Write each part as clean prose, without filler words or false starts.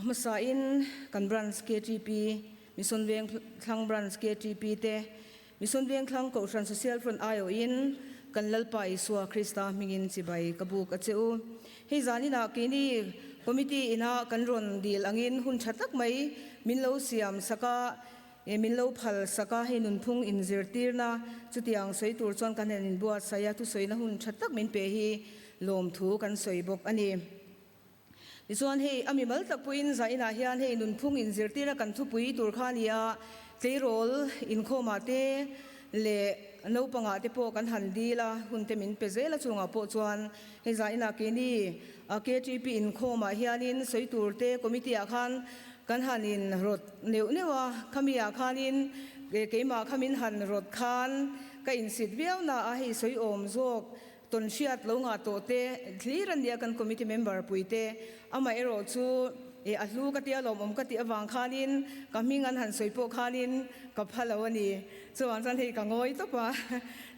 A hmasain kan Branch KTP, Mission Vengthlang Branch KTP te, Mission Vengthlang Kohhran Social Front aiawhin kan Lalpa Isua Krista hmingin chibai ka buk a che u. Hei zaninah keini Committee ina kan rawn dil angin hun tha tak mai min lo siam sak a, min lo phal sak a, hei nunphung inzirtirna chutiang sawi tur chuan kan han inbuatsaih a, thusawina hun tha tak min pe hi lawmthu kan sawi bawk a ni. Tichuan hei a mimal tak pawhin zainah hian hei nunphung inzirtirna kan thupui tur kha a ni a, tleirawl inkhawmah te leh naupangah te pawh kan han dil a, hun te min pe zel a chungah pawh chuan hei zainah keini KTP inkhawmah hianin sawi tur te committee ah khan kan han in rawt neuh neuh a, khami ah khanin keimah kha min han rawt khan ka insit viau na a, hei sawi awm zawk Tawn hriat lo ngah tawh te thlir a nia kan committee member pui te. Amah erawh chu e a hlu ka tia lawmawm ka tih avang khanin ka hming an han sawi pawh khanin ka pha lo a ni. Chuvang chuan hei ka ngawi tawp a,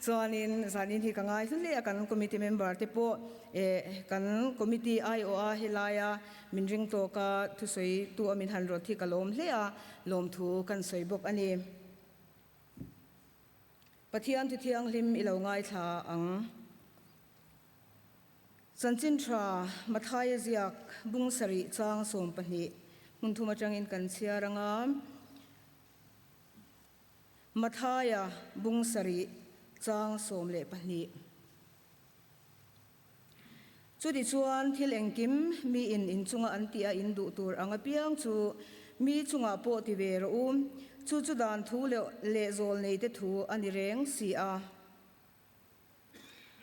chuanin zanin hi ka ngai hlu hle a kan committee member te pawh e kan committee aiawha helaia min ring tawka thusawi tu a min han rawt hi ka lawm hle a, lawmthu kan sawi bawk a ni. Pathian Thu Thianghlim i lo ngaithla ang. Chanchin Tha Mathaia ziak bung sarih chang 12 hmun thum atangin kan chhiar ang a. Mathaia bung sarih chang 12. Chutichuan thil engkim miin inchunga an tih a in duh tur ang apiang chu mi chungah pawh ti ve rawh u, chu chu dan thu leh leh zawl neite thu a ni reng si a.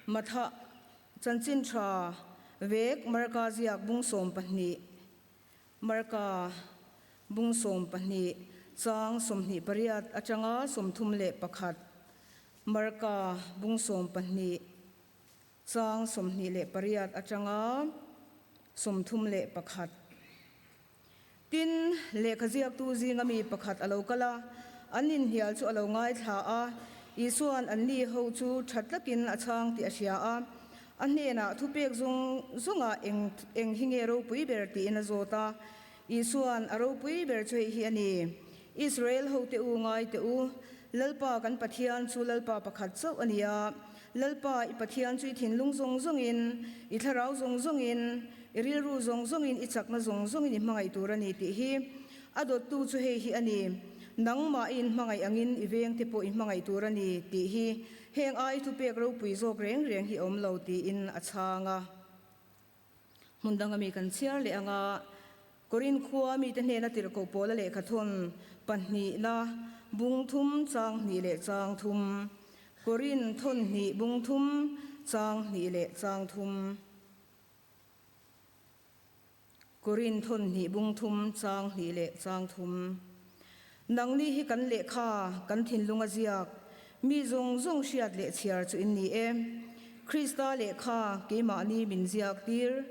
Matha chanchin tha vek Marka ziak bung 12, Marka bung 12 chang 28 atanga 31, Marka bung 12. Chang 28 atanga 31. Tin, lehkha ziaktu zinga mi pakhat a lo kal a, an inhnial chu a lo ngaithla a, Isua'n anni ho chu tha tlakin a chhang tih a hria a, a hnenah thupek zawng zawngah eng eng hi nge ropui ber tiin a zawt a. Isua'n a ropui ber chu hei hi a ni, Israel hote u ngai teh u, Lalpa kan Pathian chu Lalpa pakhat chauh a ni a, Lalpa i Pathian chu i thinlung zawng zawngin, i thlarau zawng zawngin, i rilru zawng zawngin, i chakna zawng zawngin i hmangaih tur a ni tih hi a dawttu chu hei hi a ni, Nangmah i inhmangaih angin i vengte pawh i hmangaih tur a ni tih hi heng ai thupek ropui zawk reng reng hi awm lo tiin a chhang a. Hmun danga mi kan chhiar leh anga Korin khua mite hnena tirhkoh pawla lehkhathawn pahnihna bung thum chang hnih leh chang thum. Korin thawn hnih bung thum chang hnih leh chang thum. Korin thawn hnih bung thum chang hnih leh chang thum. Nangni hi kan lehkha kan thinlunga ziak mi zawng zawng hriat leh chhiar chu in ni e. Krista lehkha keimahni min ziak tir,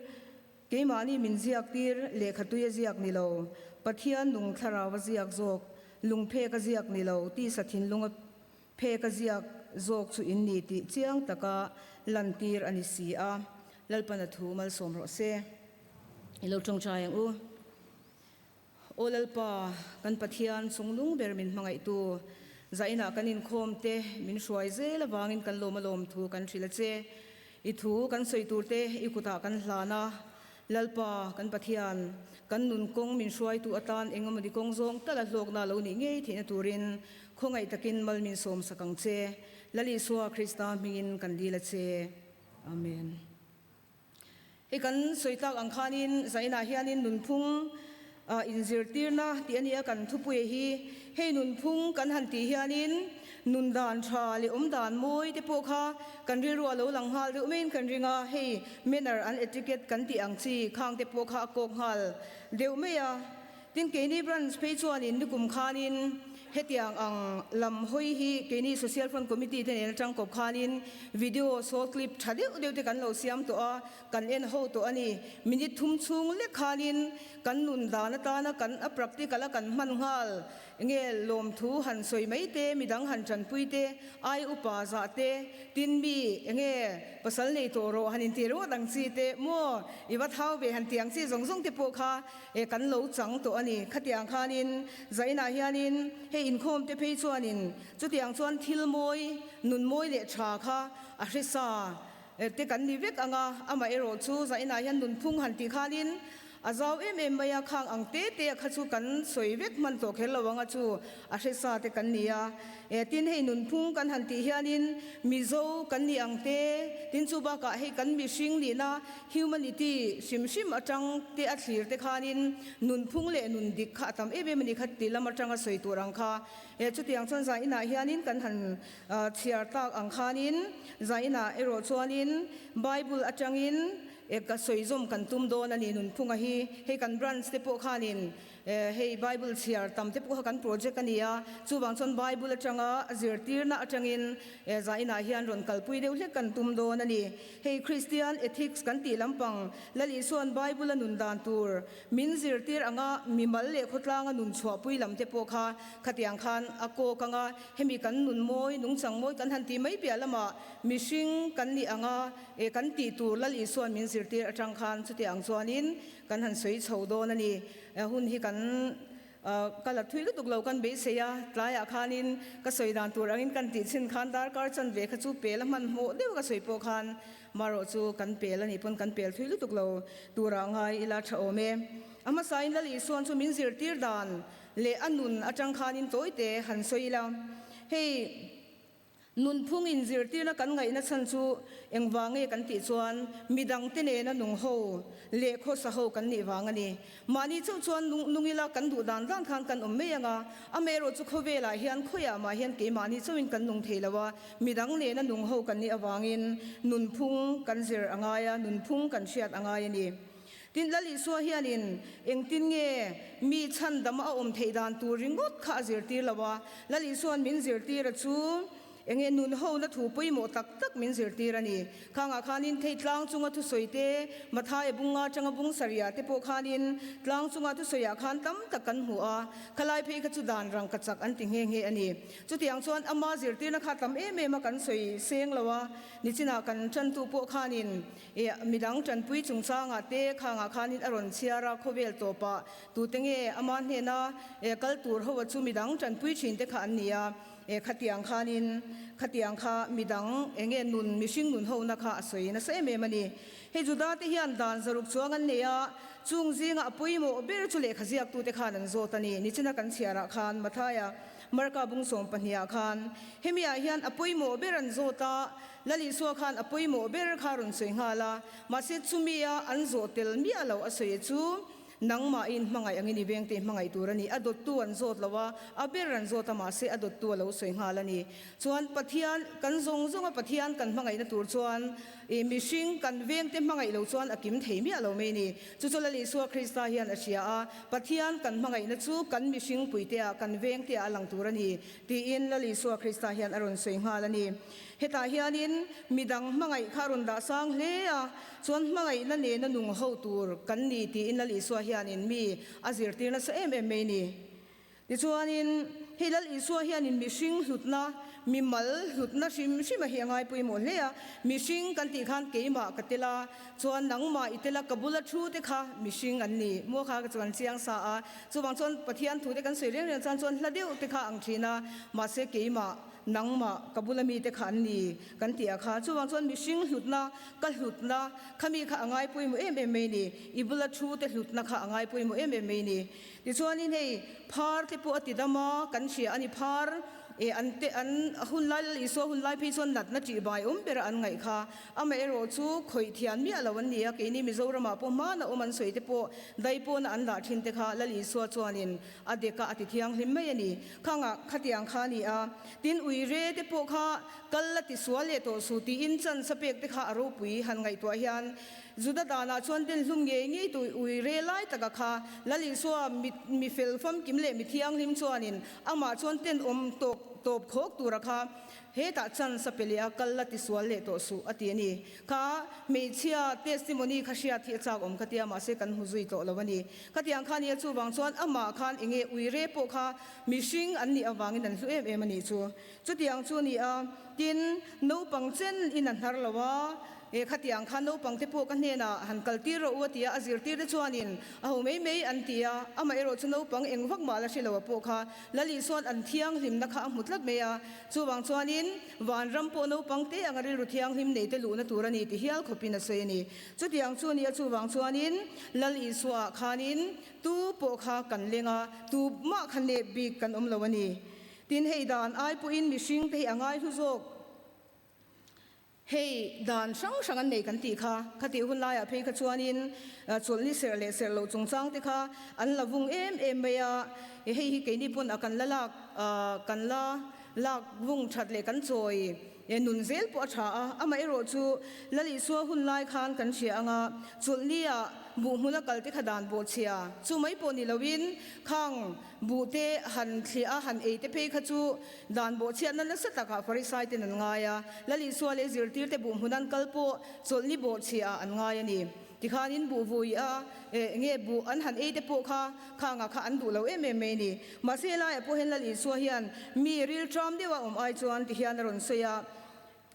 keimahni min ziak tir lehkha tui a ziak ni lo, Pathian nung thlarau a ziak zawk, lungphek a ziak ni lo, tisa thinlunga phek a ziak zawk chu in ni tih chiang taka lantir a ni si a. Lalpana thu malsawm rawh se. I lo tawngtai ang u. Aw Lalpa, kan Pathian chunglung ber min hmangaihtu, zainah kan inkhawm te min hruai zel avangin kan lawm alawm thu kan hrilh a che. I thu kan sawi tur te i kutah kan hlan a. Lalpa, kan Pathian, kan nun kawng min hruaitu atan engemawni kawng zawng tal a hlawkna lo nih ngei theihna turin khawngaih takin mal min sawmsak ang che. Lal Isua Krista hmingin kan dil a che. Amen. Hei kan sawi tlak ang khanin zainah hianin nunphung inzirtirna tih a nia kan thupuia hi. Hei nunphung kan han tih hianin nun dan tha leh awm dan mawi te pawh kha kan rilru a lo lang nghal deuh maiin kan ring a, hei manner and etiquette kan tih ang chi khang te pawh kha a kawk nghal deuh mai a. Tin keini branch phei chuanin nikum khanin. Hetiang ang lam hawi hi keini Social Front Committee te nen atang kawp khanin video short clip tha deuh deuh te kan lo siam tawh a, kan en ho tawh a ni. Minute thum chhung lek khanin kan nun dan atana kan a practical a kan hman nghal nge lawmthu han sawi mai te, midang han tanpui te, ai upa zah te, tin mi enge pasal nei tawh rawh han inti ringawt ang chi te maw i va thau ve han ti ang chi zawng zawng te pawh kha E kan lo chang tawh a ni. Khatiang khanin Zainah hianin hei inkhawm te phei chuanin chutiang chuan thil mawi, nun mawi leh tha kha a hre sa te kan ni vek ang a, amaherawh chu Zainah hian nunphung han tih khanin a zau em em mai a, khang ang te te a kha chu kan sawi vek hman tawh kher lo ang a chu a hre sa te kan ni a. E tin hei nunphung kan han tih hianin Mizo kan ni ang te, tin chu bakah hei kan mihring nihna Humanity hrim hrim atang te a thlir te khanin nunphung leh nun dik kha a tam em em a ni kha ti lam atanga sawi tur ang kha. E chutiang chuan zan inah hianin kan han chhiar tak ang khanin zan inah erawh chuanin Bible atangin e ka sawi zawm kan tum dawn a ni nunphunga hi. Hei kan branch te pawh khanin Hei Bible chhiar tam te pawh kha kan project a ni a, chuvang chuan Bible atanga zirtirna atangin zainah hian rawn kalpui deuh hlek kan tum dawn a ni. Hei Christian ethics kan tih lampang Lal Isua'n Bible a nun dan tur min zirtir anga mimal leh khawtlanga nun chhuahpui lam te pawh kha khatiang khan a kawk anga hemi kan nun mawi nungchang mawi kan han tih mai piah lamah mihring kan nih anga kan tih tur Lal Isua'n min zirtir atang khan chutiang chuanin kan han sawi chho dawn a ni. Hun hi kan ka la thui lutuk lo kan beisei a, tlaiah khanin ka sawi dan tur angin kan tih chhin khan darkar chanve kha chu pel a hmanhmawh deuh ka sawi pawh khan marawh chu kan pel a nih pawn kan pel thui lutuk lo turah ngai ila tha awm e. A hmasain Lal Isuan chu min zirtir dan leh a nun atang khanin tawite han sawi ila hei. Nunphung inzirtirna kan ngaihna chhan chu engvang nge kan tih chuan midangte nena nung ho leh khawsa ho kan nih vang a ni. Mahni chauh chuan nung ila kan duh dan dan khan kan awm mai ang a, amaherawh chu khawvelah hian khawiah mah hian keimahni chauhin kan nung thei lo a, midang nena nung ho kan nih avangin nunphung kan zir a ngai a, nunphung kan hriat a ngai a ni. Tin, Lal Isua hianin engtin nge mi chhandam a awm theih dan tur ringawt kha a zirtir lo a, Lal Isua'n min zirtir a chu enge nun hona thu pawimawh tak tak min zirtir a ni. Khangah khanin thei tlang chunga thusawi te, Mathaia bunga atanga bung sarihah te pawh khanin tlang chunga thusawiah khan tam tak kan hmu a, khalai phei kha chu dan rang ka chak an ti nghe nghe a ni. Chutiang chuan ama zirtirna kha tam em em a kan sawi seng lo a, nichinah kan tantu pawh khanin I midang tanpui chungchangah te khangah khanin a rawn chhiar a, khawvel tawpah tute nge ama hnena kal tur ho a chu midang tanpui thin te kha an ni a, khatiang khanin khatiang kha midang enge nun mihring nun hona kha a sawi nasa em em a ni. Hei Juda te hian dan zaruk chuang an nei a, chung zinga a pawimawh ber chu lehkha ziaktute khan an zawt a ni. Nichina kan chhiarah khan Mathaia Marka bung 12ah khan hemiah hian a pawimawh ber an zawt a, Lal Isua khan a pawimawh ber kha rawn sawi nghal a, mahse chumia an zawh tel miah lo a sawi chu nangmahin hmangaih angin i vengte hmangaih tur a ni. A dawttu an zawt lo a, a ber an zawt a, mahse a dawttu a lo sawi nghal a ni. Chuan Pathian, kan zawng zawnga Pathian kan hmangaihna tur chuan i mihring kan vengte hmangaih lo chuan a kim thei miah lo mai a ni. Chu chu Lal Isua Krista hian a hria a, Pathian kan hmangaihna chu kan mihring puiteah, kan vengteah a lang tur a ni tiin Lal Isua Krista hian a rawn sawi nghal a ni. Hetah hianin midang hmangaih kha a rawn dah sang hle a, chuan hmangaihna nena nung ho tur kan ni tiin Lal Isua hianin mi a zirtir nasa em em mai ni. Tichuanin hei Lal Isua hianin mihring hlutna, mimal hlutna hrim hrim a hi a ngai pawimawh hle a, mihring kan tih khan keimah ka tel a, chuan nangmah i tel a, ka bula thu te kha mihring an ni maw kha ka chuan chiang sa a, chuvang chuan Pathian thu te kan sawi reng reng chuan chuan hla deuh te kha ang thin a, mahse keimah Nangmah ka bula mite kha an ni kan tih ah kha chuvang chuan mihring hlutna ka hlutna kha mi kha a ngai pawimawh em em mai ni, i bula thu te hlutna kha a ngai pawimawh em em mai ni. Tichuanin hei phar te pawh a ti dam a, kan hria a ni phar e an te an hun lai Lal Isua hun lai phei chuan natna tih bai awm bera an ngaih kha amaherawh chu khawih thian miah lo an ni a, keini Mizoramah pawh hmana awm an sawi te pawh daipawna an dah thin te kha Lal Isua chuanin A dek a, a ti thianghlim mai a ni. Khangah khatiang kha a ni a, tin ui re te pawh kha kal la ti sual leh tawh suh tiin chance a pek te kha a ropui han ngaihtuah hian Juda danah chuan den hlum ngei ngei tu ui re lai. lai taka kha Lal Isua mi mi fel famkim leh mi thianghlim chuanin amah chuan tenawm tawk tawp khawk tura kha hetah chance a pe leh a, kal la tisual leh tawh suh a ti a ni. Kha hmeichhia testimony kha hriat hi a chak awm ka tia mahse kan hmu zui tawh lo a ni. Khatiang kha nia chuvang chuan amah khan enge uire pawh kha mihring an nih avangin an hlu em em a nih chu. Chutiang chu a ni a, tin naupang chen in a hnar lo a, e khatiang khan naupang te pawh ka hnenah han kal tir rawh u a ti a, a zirtir te chuanin a ho mai mai an ti a, amaherawh chu naupang eng vak mah la hre lo a pawh kha Lali chuan an thianghlimna kha a hmu tlat mai a, chuvang chuanin vanram pawh naupang te anga rilru thianghlim nei te luhna tur a ni ti hial khawpin a sawi a ni. Chutiang chu a ni a, chuvang chuanin Lal Isua ah khanin tu pawh kha kan leng a, tu mah kha nep bik kan awm lo a ni. Tin, hei dan ai pawhin mihring te hi a ngai hlu zawk. Hei dan hrang hrang an nei kan tih kha, khatih hun laiah phei kha chuanin chawlhni serh leh serh loh chungchang te kha an la vung em em mai a, hei hi keini pawn a kan la lak kan la lak vung that leh kan chawi nun zel pawh a tha a, amaherawh chu Lal Isua hun lai khan kan hria anga chawlhni ah buh hmuna kal te kha dan pawh chhia chu mai pawh ni loin khang buh te han thliah a han ei te phei kha chu Dan bawhchhiatna nasa takah Farisai ten an ngai a, Lal Isua leh zirtirte buh hmun an kal pawh chawlhni bawhchhiah an ngai a ni. Tikhanin buh vui a, eh nge buh an han ei te pawh kha khangah kha an duh lo em em mai a ni. Mahse helaiah pawh hian Lal Isua hian mi rilṭam deuha awm ai chuan tihian a rawn sawi a,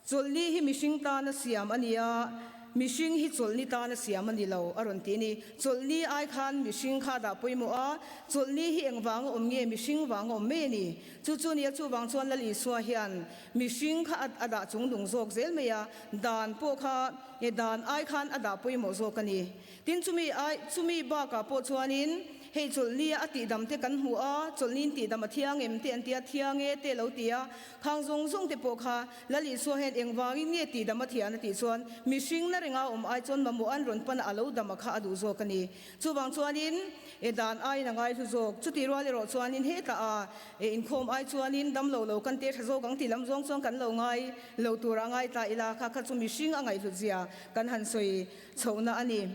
Chawlhni hi mihring tana siam a ni a, mihring hi chawlhni tana siam a ni lo, a rawn ti a ni. Chawlhni ai khan mihring kha dah pawimawh a, chawlhni hi engvanga awm nge mihring vanga awm mai a ni. Chu chu nia chuvang chuan Lal Isua hian mihring kha a dah chung dung zawk zel mai a, dan pawh kha dan ai khan a dah pawimawh zawk a ni. Tin chumi ai chumi bakah pawh chuanin hei chawlhnia a tihdam te kan hmu a, chawlhniin tihdam a thiang em te an ti a, thiang e te lo ti a, khang zawng zawng te pawh kha Lal Isua hian engvangin nge tihdam a thian a tih chuan mihring na renga awm ai chuan mamawh an rawn pan a lo dam a kha a duh zawk a ni. Chuvang chuanin e dan aiin a ngaihlu zawk. Chutih rual erawh chuanin hetah a e inkhawm ai chuanin damlo lo kan te tha zawk ang tih lam zawng chuan kan lo ngai lo tur a ngai ta ila kha kha chu mihring a ngaihhlut zia kan han sawi chhohna a ni.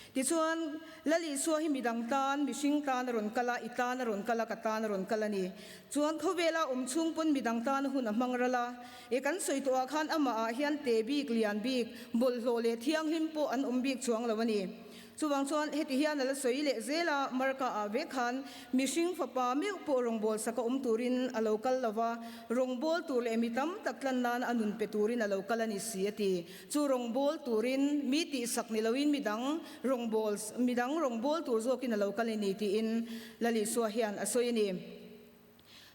Tichuan, Lal Isua hi midang tan, mihring tan a rawn kal a, i tan a rawn kal a, ka tan a rawn kal a ni. Chuan khawvela awm chhung pawn midang tan hun a hmang ral a. E kan sawi tawhah khan amahah hian te bik, lian bik, bawlhhlawh leh thianghlim pawh an awm bik chuang lo a ni. Chuvang chuan heti hian a la sawi leh zel a, Marka ah vek khan mihring fapa meuh pawh rawngbâwl saka awm turin a lo kal lo va, rawngbâwl tur leh mi tam tak tlan nan a nun pe turin a lo kal a ni si a ti. Chu rawngbâwl turin mi tihsak ni loin mi dang rawngbâwl mi dang rawngbâwl tur zawkin a lo kal a ni tiin Lal Isua hian a sawi a ni.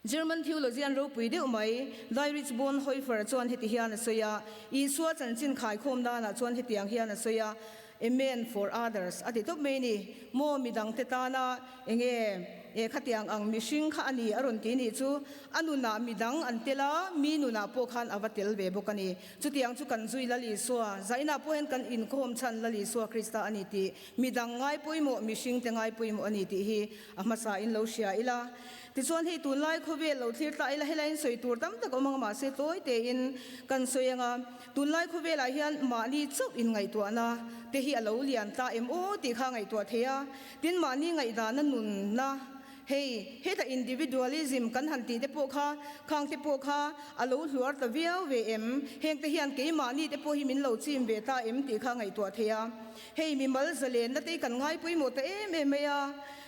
German theologian ropui deuh mai Dietrich Bonhoeffer chuan heti hian a sawi a, Isua chanchin khaikhawm danah chuan hetiang hian a sawi a, A man for others a ti tawp mai ni maw midangte tana enge e khatiang ang mihring kha a ni a rawn ti nih chu a nunah midang an tel a, mi nunah pawh khan a va tel ve bawk a ni. Chutiang chu kan zui Lal Isua, zainah pawh hian kan inkhawm chhan Lal Isua Krista a ni tih midang ngai pawimawh mihringte ngai pawimawh a ni tih hi a hmasa in lo hria ila. Tichuan hei tunlai khawvel lo thlir ta ila helaiin sawi tur tam tak awm anga mahse tawi tein kan sawi anga tunlai khawvelah hian mahni chauh in ngaihtuahna te hi a lo lian ta em aw tih kha ngaihtuah thei a. Tin mahni ngaihdana nunna hei heta individualism kan han tih te pawh kha khang te pawh kha a lo hluar ta viau ve em heng te hian keimahni te pawh hi min lo chim ve ta em tih kha ngaihtuah thei a. Hei mimal zalenna te hi kan ngai pawimawh ta em em mai a.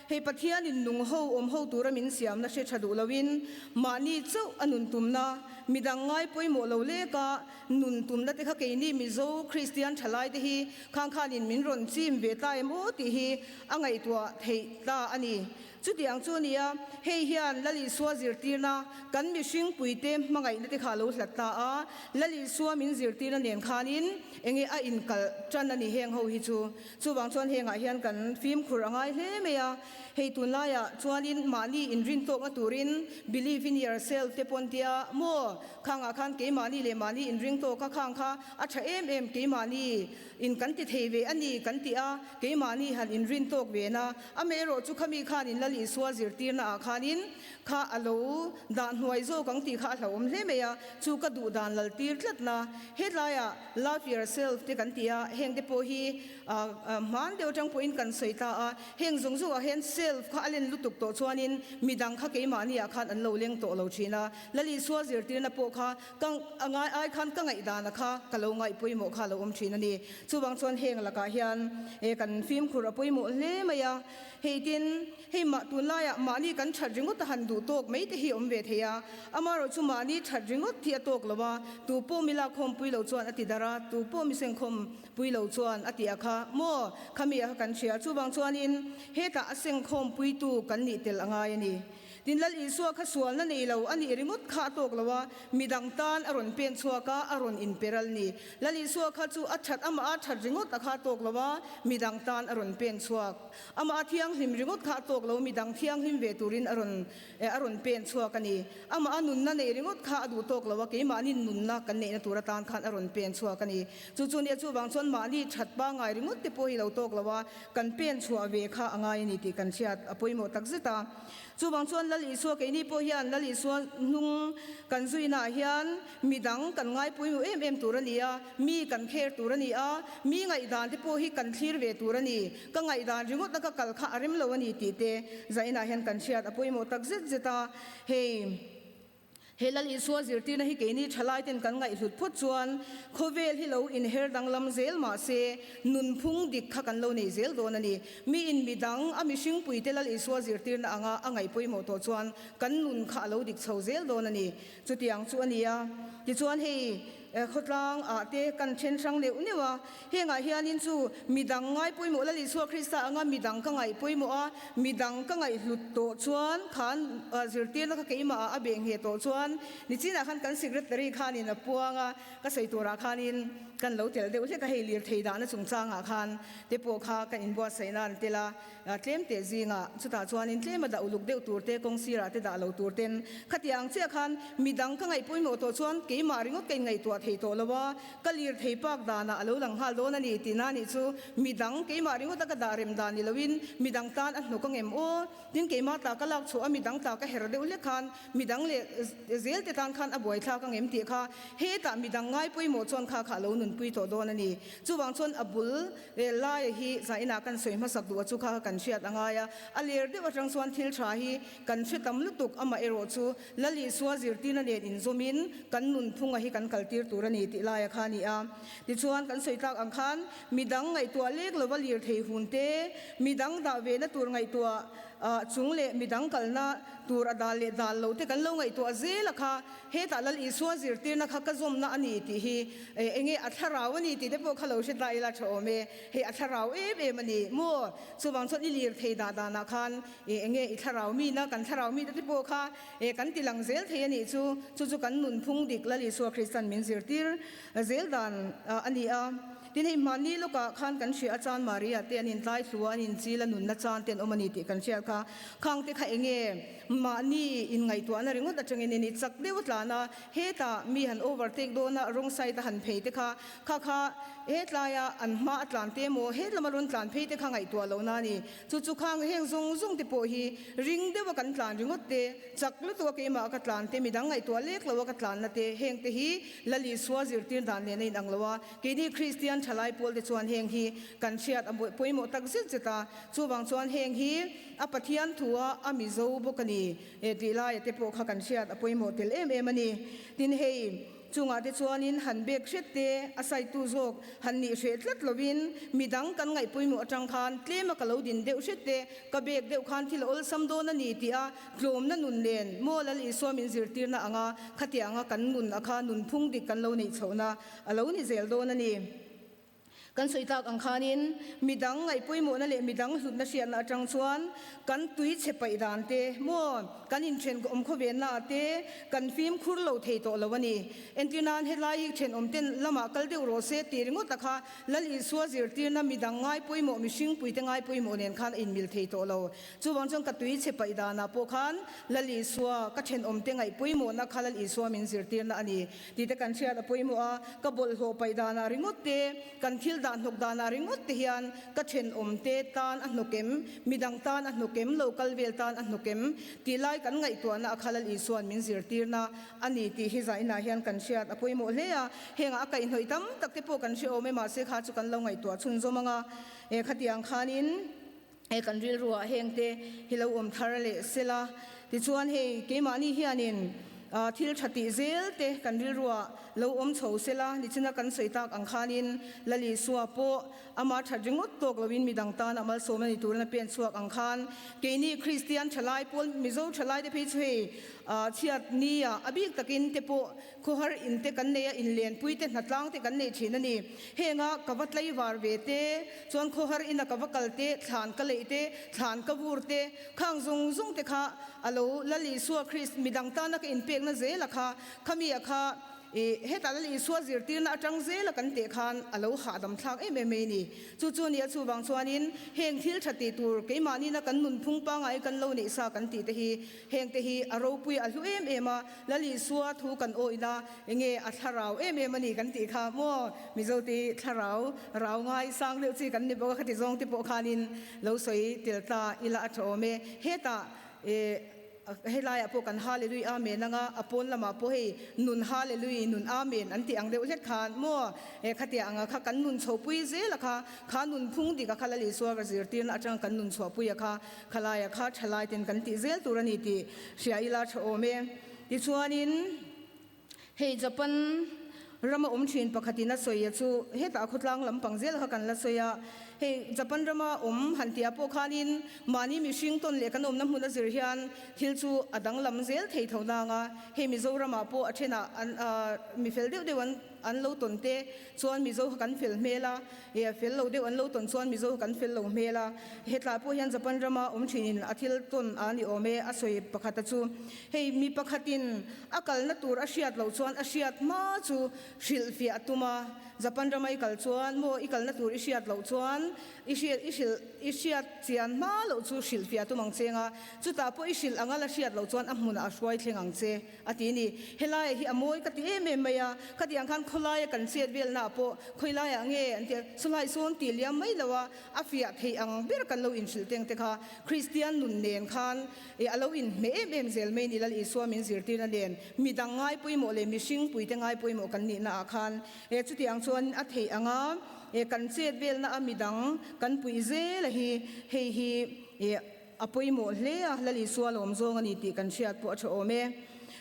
Hei Pathianin nung ho awm ho tura min siamna hre tha duh loin mahni chauh a nun tumna, midang ngai pawimawh lo leka nun tumna te kha keini Mizo Kristian thalai te hi khang khanin min rawn chim ve ta em aw tih hi a ngaihtuah theih ta a ni. Chutiang chu a ni a, hei hian Lal Isua zirtirna kan mihring puite hmangaihna te kha a lo hlat ta a, Lal Isua min zirtirna nen khanin enge a inkalh tan a ni heng ho hi chu. Chuvang chuan hengah hian kan fimkhur a ngai hle mai a, hei tunlaiah chuanin mahni inrin tawkna turin believe in yourself te pawn tia maw? Maw? Khangah khan keimahni leh mahni inring tawk a, khang kha a tha em em keimahni in kan ti thei ve a ni kan ti a, keimahni han inrin tawk ve na. Amaherawh chu khami khanin Lal Isua zirtirna ah khanin kha a lo dah hnuai zawk ang tih kha a hlauhawm hle mai a, chu ka duh dan lal tir tlatna. Hetlaiah love yourself te kan ti a, heng te pawh hi hman deuh atang pawhin kan sawi ta a, heng zawng zawngah hian self kha a len lutuk tawh chuanin midang kha keimahni ah khan an lo leng tawh lo thin a, Lal Isua zirtirna pawh kha ka ngai ai khan ka ngaihdana kha ka lo ngaih pawimawh kha a lo awm thin a ni. Chuvang chuan heng lakah hian kan fimkhur a pawimawh hle mai a, hei tin, Hei mah tunlaiah mahni kan that ringawt a han duh tawk mai te hi awm ve thei a, amaherawh chu mahni that ringawt hi a tawk lo a, tu pawh mi lakkhawm pui lo chuan a ti darh a, tu pawh mi sengkhawm pui lo chuan a ti a kha maw khami a kha kan hria, chuvang chuanin hetah a sengkhawm puitu kan nih tel a ngai a ni. Tin Lal Isua kha sualna nei lo a nih ringawt kha a tawk lo a, midang tan a rawn pen chhuak a, a rawn inperal ni. Lal Isua kha chu a that amah a that ringawt a kha a tawk lo a, midang tan a rawn pen chhuak. Amah a thianghlim ringawt kha a tawk lo, midang thianghlim ve turin a rawn a rawn pen chhuak a ni. Amah a nunna neih ringawt kha a duh tawk lo a, keimahni nunna kan neihna tur atan khan a rawn pen chhuak a ni. Chu chu nia chuvang chuan mahni that pangngai ringawt te pawh hi lo tawk lo a, kan pen chhuah ve kha a ngai a ni tih kan hriat a pawimawh tak zet a. Chuvang chuan Lal Isua keini pawh hian Lal Isua hnung kan zuinaah hian midang kan ngaipawimawh em em tur a ni a, mi kan kher tur a ni a, mi ngaihdan te pawh hi kan thlir ve tur a ni. Ka ngaihdan ringawt a ka kal kha a rem lo a ni tih te zainah hian kan hriat a pawimawh tak zet zet a. Hei. He Lal Isua zirtirna hi keini thalaiten kan ngaihhlut phawt chuan khawvel hi lo inher danglam zel mah se nunphung dik kha kan lo nei zel dawn a ni. Miin midang a mihringpuite Lal Isua zirtirna anga a ngaih pawimawh tawh chuan kan nun kha a lo dik chho zel dawn a ni. Chutiang chu a ni a. Tichuan hei khawtlang ah te kan then hrang neuh neuh a. Hengah hianin chu midang ngai pawimawh Lal Isua Krista anga midang ka ngaih pawimawh a, midang ka ngaihhlut tawh chuan khan zirtirna kha keimah ah a beh ngheh tawh chuan nichinah khan kan secretary khanin a puang a, ka sawi turah khanin kan lo tel deuh hlek a, hei lirthei dahna chungchangah khan te pawh kha kan inbuatsaihna an tel a. Tlem teh zingah chutah chuanin tlema dah uluk deuh tur te, kawng sirah te dah lo tur ten khatiang ang chiah khan midang ka ngaih pawimawh tawh chuan keimah ringawt ka inngaihtuah thei tawh lo a, ka lir thei pak danah a lo lang nghal dawn a ni tih na nih chu midang keimah ringawta ka dah rem dan ni loin midang tan a hnawk angem aw tin keimah ta ka lak chhuah a midang ta ka her deuh hlek khan midang leh zel te tan khan a buaithlak angem tih kha hetah midang ngai pawimawh chuan kha kha a lo nunpui tawh dawn a ni. Chuvang chuan a bul He laia hi zainah kan sawi hmasak duh a chu kha kan hriat a ngai a, a ler deuh atang chuan thil tha hi kan hre tam lutuk amaherawh chu Lal Isua zirtirna nen inzawmin kan nunphunga hi kan kaltir tur a ni tih laia kha a ni a. Tichuan kan sawi tlak ang khan midang ngaihtuah lek lova lirthei hun te, midang dah vena tur ngaihtuah chung leh midang kalna tur a dal leh dal lo te kan lo ngaihtuah zel a kha. Hetah Lal Isua zirtirna kha ka zawmna a ni tih hi enge a thlarau a ni tih te pawh kha lo hre ta ila tha awm e. Hei a thlarau em em a ni maw? Chuvang chuan i lir thei dah danah khan enge i thlarau mina kan thlarau mite te pawh kha kan ti lang zel thei a nih chu. Chu chu kan nunphung dik Lal Isua Kristan min zirtir zel dan a ni a. Tin hei hmanni lawkah khan kan hria a chan Maria te an intlai thlu a, an inchil a nunna chan te an awm a ni tih kan hriat kha. Khang te kha enge Mahni inngaihtuahna ringawt atangin in i chak deuh a tlan a, hetah mi han overtake dawn a, wrong side a han phei te kha, kha kha hetlaia an hma a tlan te emaw, hetlama rawn tlan phei te kha ngaihtuah lohna a ni. Chu chu khang heng zawng zawng te pawh hi ring deuh a kan tlan ringawt te, chak lutuk a keimah a ka tlan te, midang ngaihtuah lek lo a ka tlanna te, heng te hi Lal Isua zirtir dan nen a inang lo a, keini Kristian thalai pawl te chuan heng hi kan hriat a pawimawh tak zet zet a, chuvang chuan heng hi A Pathian thu a a Mizo bawk a ni e tih laia te pawh kha kan hriat a pawimawh tel em em a ni. Tin hei, chungah te chuanin han bek hret te, a saitu zawk han nih hreh tlat lovin midang kan ngaih pawimawh atang khan tlema ka lo din deuh hret te, ka bek deuh khan thil a awlsam dawn a ni tih a tlawmna nun nen maw Lal Isua min zirtirna anga khatianga kan nun a kha nunphung dik kan lo neih chhohna a lo ni zel dawn a ni. Kan sawi tlak ang khanin midang ngaihpawimawhna leh midang hlutna hriatna atang chuan kan tui chhe paih dan te maw kan inthen awm khawvenna ah te kan fimkhur lo thei tawh lo a ni. Entir nan helai hi thenawm ten lamah kal deuh rawh se tih ringawt a kha Lal Isua zirtirna midang ngaipawimawh mihringpuite ngaipawimawh nen khan a inmil thei tawh lo. Chuvang chuan ka tui chhe paih danah pawh khan Lal Isua ka thenawmte ngaihpawimawhna kha Lal Isua min zirtirna a ni. Tih te kan hriat a pawimawh a, ka bawlhhlawh paih danah ringawt te, kan thil dah hnawk danah ringawt te hian ka thenawm te tan a hnawk em, midang tan a hnawk em, lo kal vel tan a hnawk em tih lai kan ngaihtuahna a kha Lal Isua'n min zirtirna a ni tih hi zainah hian kan hriat a pawimawh hle a. Hengah a kaihhnawih tam tak te pawh kan hre awm e, mahse kha chu kan lo ngaihtuah chhunzawm ang a, e khatiang khanin he kan rilruah heng te hi lo awm thar leh sela. Tichuan hei keimahni hianin thil tha tih zel te kan rilruah lo awm chho sela, nichina kan sawi tak ang khanin Lal Isua pawh ama that ringawt tawk loin midang tan a malsawm a ni turin a pen chhuak ang khan keini Kristian thalai pawl Mizo thalai te phei chu hei chhiat nia a bik takin te pawh Khawhar in te kan nei a, inlenpui te, hnatlang te kan nei thin a ni. Henga ka va tlaivar ve te, chuan khawhar ina ka va kal te, thlan ka leih te, thlan ka vur te, khang zawng zawng te kha a lo Lal Isua Krist midang tana ka inpekna zela kha, khami a kha i hetah Lal Isua zirtirna atang zela kan teh khan a lo hahdam thlak em em mai a ni. Chu chu nia chuvang chuanin heng thil tha tih tur keimahni-na kan nunphung pangngai kan lo neih sa kan tih te hi Heng te hi a ropui a hlu em em a, Lal Isua thu kan awihna enge a thlarau em em a ni kan tih kha maw? Mizo te thlarau rau ngai sang deuh chi kan ni bawk a, khati zawng te pawh khanin lo sawi tel ta ila a tha awm e. Hetah eh helaiah pawh kan Hallelui Amen anga a pawn lamah pawh hei nun Hallelui nun Amen an tih ang deuh hlek khan maw? Eh khatia anga kha kan nun chhopui zel a kha, kha nunphung dik a kha Lal Isua ka zirtirna atanga kan nun chhuahpui a kha, Khalaia kha thalai ten kan tih zel tur a ni tih hria ila tha awm e. Tichuanin hei Japan rama awm thin pakhatin a sawi a chu hetah khawtlang lampang zel kha kan la sawi a. Hei Japan rama awm han tih ah pawh khanin mahni mihring tawn leh kan awmna hmun a zir hian thil chu a danglam zel thei tho nang a. Hei Mizoramah pawh a thenah an mi fel deuh deuh an an lo tawn te chuan Mizo kha kan fel hmel a, e fel lo deuh an lo tawn chuan Mizo kha kan fel lo hmel a. Hetlai pawh hian Japan rama awm thinin a thil tawn a ni awm e, a sawi pakhat a chu. Hei mi pakhatin a kalna tur a hriat loh chuan a hriat hma chu hrilhfiah a tum a, Japan rama i kal chuan maw i kalna tur i hriat loh chuan i hriat i hrilh i hriat chian hma loh chu hrilhfiah a tum ang che nga, chutah pawh i hrilh anga la hriat loh chuan a hmunah a hruai thleng ang che. A ti ni. Helaiah hi a mawi ka ti em em mai a, khatiang khan khawlaia kan chet velnaah pawh khawilaiah nge an ti a, sawlai sawn tih liam mai lo a, a fiah theih ang ber kan lo inhrilh teng te kha Kristian nun nen khan ih a lo inhmeh em em zel mai ni Lal Isua min zirtirna nen midang ngai pawimawh leh mihring puite ngai pawimawh kan nihna ah khan eh chutiang chuan a theih ang a, eh kan chet velna a midang kan puih zel a hi hei hi ih A pawimawh hle a, Lal Isua lawm zawng a ni tih kan hriat pawh a tha awm e.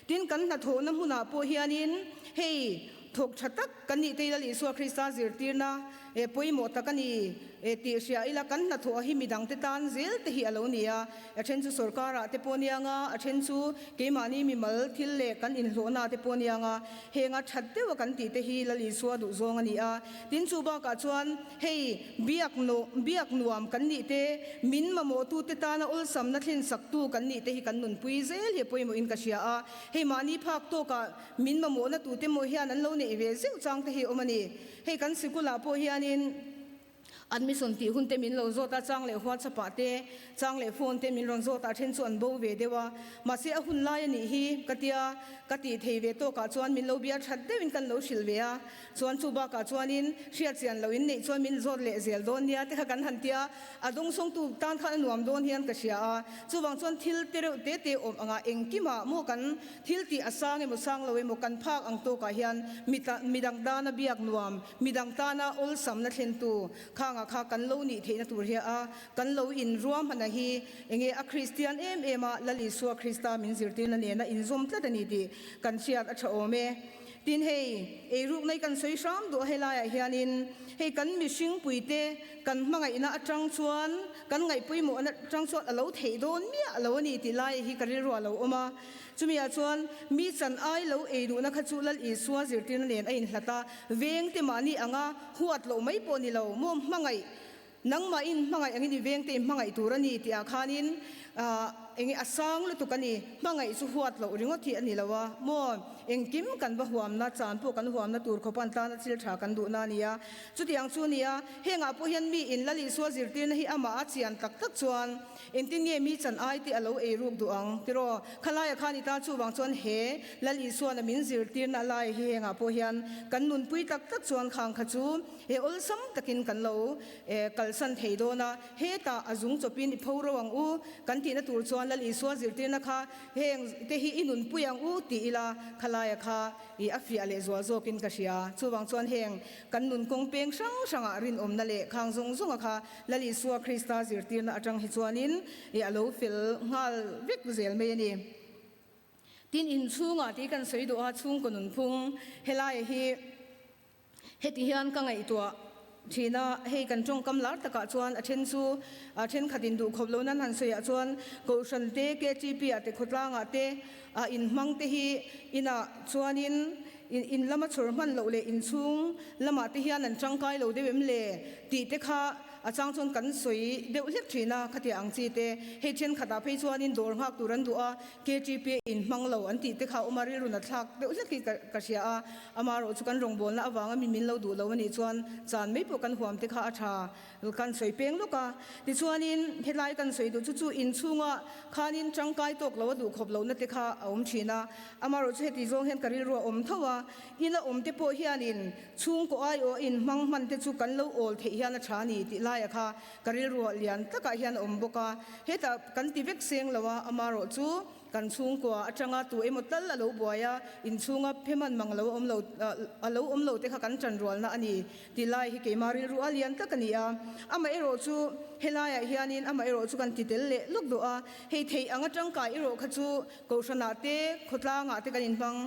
Tin, kan hnathawhna hmunah pawh hianin hei thawk tha tak kan nih te Lal Isua Krista zirtirna e pawimawh tak a ni e tih hria ila kan hnathawh hi midangte tan zel te hi a lo ni a. A then chu sorkarah te pawh nia nga, a then chu keimahni mimal thil leh kan inhlawhna te pawh nia nga, henga that deuha kan tih te hi Lal Isua duh zawng a ni a. Tin, chu bakah chuan Hei, biak biak nuam kan nih te, min mamawhtute tana awlsamna thlen saktu kan nih te hi kan nunpui zel hi a pawimawhin ka hria a. Hei mahni phak tawkah min mamawhna tute maw hian an lo neih ve zeuh chang te hi a awm a ni. Hei kan sikulah pawh hianin admission tih hun te min lo zawt a, chang leh WhatsApp ah te, chang leh phone te min rawn zawt a, then chu an bo ve deuh a. Mahse a hun lai a nih hi ka tia, ka tih thei ve tawkah chuan min lo bia that deuhin kan lo hrilh ve a. Chuan chu bakah chuanin hriat chian loh in neih chuan min zawt leh zel dawn nia te kha kan han tia, a dawngsawngtu tan khan a nuam dawn hian ka hria a. Chuvang chuan thil te reuh te te awm anga engkimah maw kan thil tih a sang emaw sang lo emaw kan phak ang tawkah hian midang tana biak nuam, midang tana awlsamna thlentu khangah kha kan lo nih theihna tur hi a kan lo inruahmana hi enge a Kristian em em a Lal Isua Krista min zirtirna nena inzawm tlat a ni tih kan hriat a tha awm e. Tin hei, eiruk nei kan sawi hram duh a helaiah hianin hei kan mihring puite kan hmangaihna atang chuan kan ngaihpawimawhna atang chuan a lo theih dawn miah lo a ni tih lai hi ka rilru a lo awm a. Chumiah chuan mi chan ai lo ei duhna kha chu Lal Isua zirtirna nen a inhlat a, vengte mahni anga huat loh mai pawh ni lo maw hmangaih Nangmahin hmangaih angin i vengte i hmangaih tur a ni tih ah khanin enge a sang lutuk a ni. Hmangaih chu huat loh ringawt hi a ni lo a maw? Engkim kan va huamna, chan pawh kan huamna tur khawp an tana thil tha kan duhna a ni a. Chutiang chu nia, hengah pawh hian mi in Lal Isua zirtirna hi amah a chian tak tak chuan engtin nge mi chan ai te a lo ei ruk duh ang tiraw? Khalaia khan i ta chuvang chuan he Lal Isuana min zirtirna lai hi hengah pawh hian kan nunpui tak tak chuan khang kha chu He awlsam takin kan lo kalsan thei dawn a, hetah a zung chawpin i pho ro ang u kan tihna tur chuan Lal Isua zirtirna kha heng te hi i nunpui ang u tih ila khalaia kha i a fiah leh zual zawkin ka hria. Chuvang chuan heng kan nun kawng peng hrang hrangah rinawmna leh khang zawng zawnga kha Lal Isua Krista zirtirna atang hi chuanin i a lo fel nghal vek zel mai a ni. Tin, inchhungah tih kan sawi duh a, chhungkaw nunphung helaia hi. Heti hian ka ngaihtuah thin a, hei kan tawngkam lar takah chuan a then chu a thenkhat in duh khawp lo nan han sawiah chuan Kohhran te, KTP ah te, khawtlangah te ah inhmang te hi inah chuanin in lama chhawr hman loh leh inchhung lamah te hian an tangkai lo deuh em le tih te kha A chang chuan kan sawi deuh hlek thin a, khatiang ang chi te, hei thenkhatah phei chuanin dawr nghak tur an duh a, KTP a inhmang lo an tih te kha a awm a, rilru na thlak deuh hlek hi ka hria a, amaherawh chu kan rawngbawlna avanga mi min lo duh lo a nih chuan chan mai pawh kan huam te kha a tha kan sawi peng lawk a. Tichuanin helai kan sawi duh chu chu inchhunga khanin tangkai tawk lo a duh khawp lohna te kha a awm thin a, amaherawh chu heti zawng hian ka rilru a awm tho a, ina awm te pawh hianin Chhungkaw aiawh in hmang hman te chu kan lo awl theih hian a tha a ni tih laia kha ka rilruah lian takah hian a awm bawk a. Hetah kan ti vek seng lo a, amarawh chu kan chhungkua atanga tu emaw tal a lo buai a, inchhunga pheman mang lo a awm lo a lo awm lo te kha kan tanrualna a ni tih lai hi keimah rilruah lian tak a ni a. Amaherawh chu helaiah hianin amaherawh chu kan ti tel leh lawk duh a, hei theih anga tangkai erawh kha chu Kohhranah te, khawtlangah te kan inhmang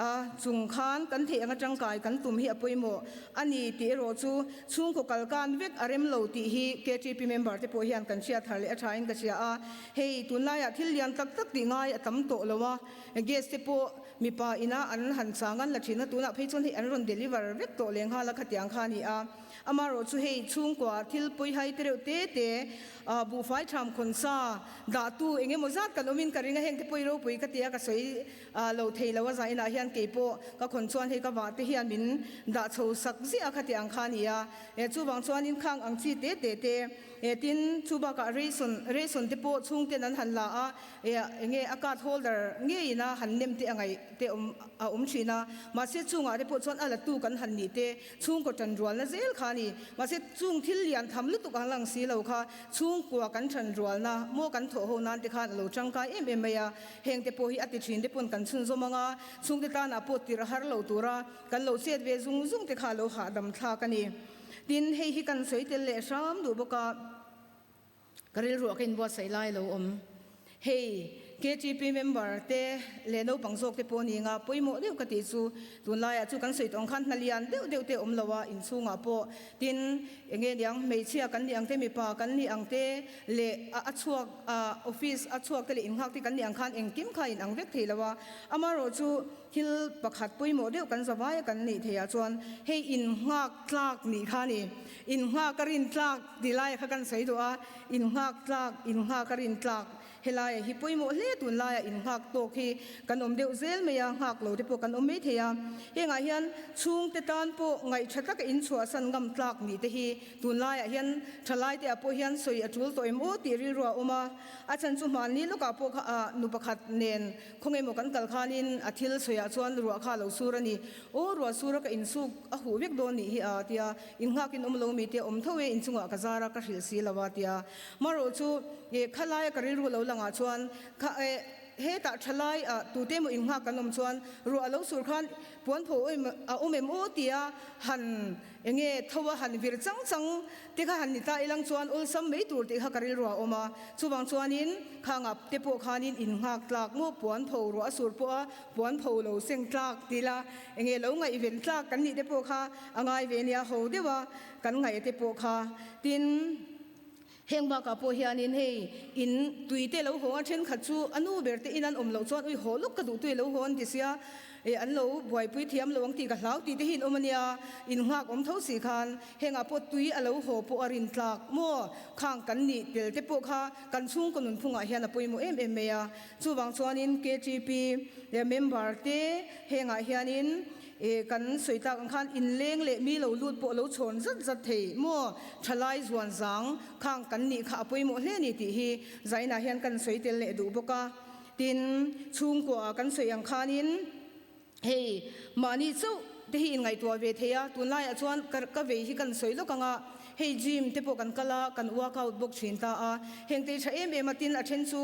a, chung khan kan theih anga tangkai kan tum hi a pawimawh a ni tih erawh chu chhungkaw kalkan vek a rem lo tih hi KTP member te pawh hian kan hriat thar leh a thain ka hria a. Hei tunlaiah thil lian tak tak tih ngai a tam tawh lo a, gas te pawh mipa ina an han chang an la thin a, tunah phei chuan hei an rawn deliver vek tawh leh nghal a khatiang kha a ni a. Amaherawh chu hei chhungkua thil pawihai te reuh te te buhfai tham khawn sa dahtu eng emaw zat kan awmin ka ring a, heng te pawh i ropui ka ti a, ka sawi lo thei lo a zainah hian kei pawh ka khawn chuan hei ka vah te hian min dah chho sak ziah a khati ang kha a ni a, chuvang chuanin khang ang chi te te te tin chu bakah ration ration te pawh chhungten an han la a, enge a card holder ngeiin a han nem te a ngaih te awm a awm thin a, mahse chungah te pawh chuan a latu kan han nih te Chhungkaw ṭanrualna zel kha a ni. Mahse, chung thil lian tham lutuk ang lang si lo kha chhungkua kan ṭanrualna maw kan thawh ho nan te khan a lo ṭangkai em em mai a. Heng te pawh hi a ti ṭhin te pawn kan chhunzawm ang a, chhungte tanah pawh tirh a har lo tura kan lo chet ve zung zung te kha a lo hahdam thlak a ni. Tin, hei hi kan sawi tel leh hram duh bawk a. Ka rilruah ka inbuatsaih lai lo awm. Hei, KTP member te leh naupang zawk te pawh ni nga pawimawh deuh ka tih chu tunlaiah chu kan sawi tawh ang khan hna lian deuh deuh te awm lo a inchhungah pawh tin enge niang hmeichhia kan nih ang te mipa kan nih ang te leh a chhuak office a chhuak te leh innghak te kan nih ang khan engkim kha in ang vek thei lo a amaherawh chu thil pakhat pawimawh deuh kan zavaia kan nih theih ah chuan hei innghak tlak nih kha a ni. Innghak a rin tlak tih laia kha kan sawi duh a, innghak tlak, innghak a rin tlak helaia hi pawimawh hle tunlaia innghak tawk hi kan awm deuh zel mai a, nghak lo te pawh kan awm mai thei a. Hengah hian chhungte tan pawh ngaih tha taka inchhuahsan ngam tlak nih te hi tunlaiah hian thalai te ah pawh hian sawi a tul tawh em aw tih rilru a awm a, a chhan chu hmanni lawkah pawh kha nu pakhat nen Khawnge maw kan kal khanin a thil sawiah chuan ruah kha a lo sur a ni. Aw ruah sur a ka insuk a huh vek dawn nih hi a tia, innghakin awm lo mi te awm tho e inchungah ka zar a ka hrilh si lo a tia. Marawh chu e kha laia ka rilru lo langah chuan kha e. hetah thalai ah tute emaw innghak kan awm chuan ruah a lo sur khan puan pho a awm em aw tia han enge tho a han vir chang chang te kha han ni ta ilang chuan awlsam mai tur tih kha ka rilru a awm a. Chuvang chuanin khangah te pawh khanin innghak tlak maw puan pho ruah a sur pawh a puan pho lo seng tlak ti la enge lo ngaihven tlak kan nih te pawh kha a ngai ve nia ho deuh a kan ngaih te pawh kha tin Heng bakah pawh hianin hei in tui te lo haw a, thenkhat chu a nu ber te in an awm loh chuan ui haw lawk ka duh tui lo haw an ti sia, eh an lo buaipui thiam lo ang tih ka hlau tih te hi in awm a nia, in nghak awm tho si khan hengah pawh tui a lo haw pawh a rin tlak maw khang kan nih tel te pawh kha kan chhungkaw nunphungah hian a pawimawh em em mai a, chuvang chuanin KTP member te hengah hianin E, kan sawi tak ang khan inleng leh mi lo lut pawh lo chhawn zat zat thei maw? Thalai zuan zang khang kan nih kha a pawimawh hle ni tih hi Zainah hian kan sawi tel leh duh bawk a. Tin, chhungkua kan sawi ang khanin hei mahni chauh te hi inngaihtuah ve thei a, tunlaiah chuan ka vei hi kan sawi lawk ang a, Hei gym te pawh kan kal a, kan workout bawk thin ta a, heng te hi tha em em a, tin a then chu